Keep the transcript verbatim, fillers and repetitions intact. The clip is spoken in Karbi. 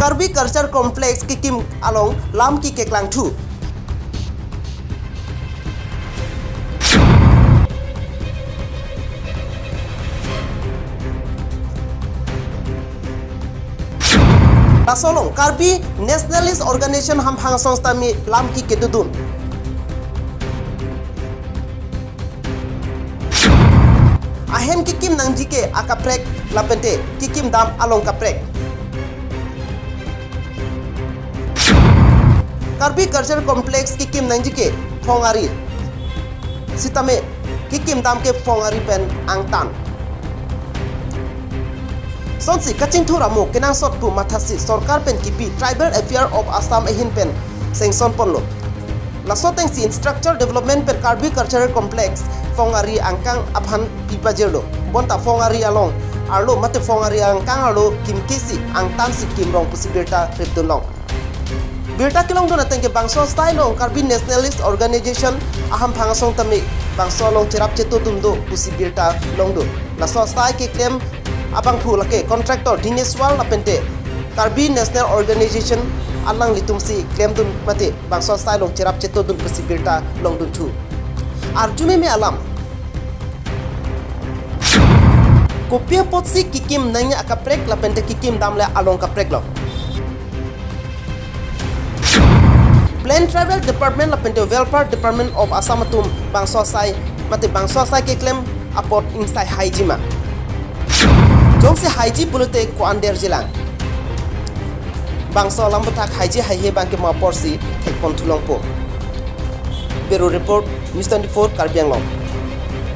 Karbi Culture Complex kekim along lam keklang thu. Laso along Karbi Nationalist Organization hamphang asong sitame lam kekedodun. Ahem kekim nangji ke akaprek lapente kekim dam along kaprek. Karbi Culture Complex kekim nangji ke phong ari. Sitame kekim dam ke phong ari pen angtan. Sonsi kachingthur amo kenangsot pu mathasi sorkar pen kipi Tribal Affair of Assam ahin pen sanction ponlo. Laso atengsi Infrastructure Development pen Karbi Cultural Complex phong ari angkang aphan pipajirlo. Bonta phong ari along arlo mate phong ari angkang arlo kimkesi angtansi kimrong pusi birta ripdunlong. Birta kelongdun ateng ke bangso asai along Karbi Nationalist Organization ahamphang asong tame bangso along cherap chetodun do pusi birta longdun. Laso asai keklem abangphu lake contractor Dinesh Wal lapente Karbi National Organization alanglitumsi klemdun mate bangso asai along cherap chetodun pusi birta longdun thu. Arjumeme alam. Kopi apotsi kekim nangji akaprek lapente kekim damle along kaprek lo. Plain Tribal Department lapente Welfare Department of Assam atum bangso asai mate bangso asai keklem apot ingsai haiji ma? Jongsi haiji pulote ko-an derjilang? Bangso alam aputhak haiji haihe abangke ma apotsi thekpon thulongpo. Bureau Report, News twenty-four, Karbi Anglong.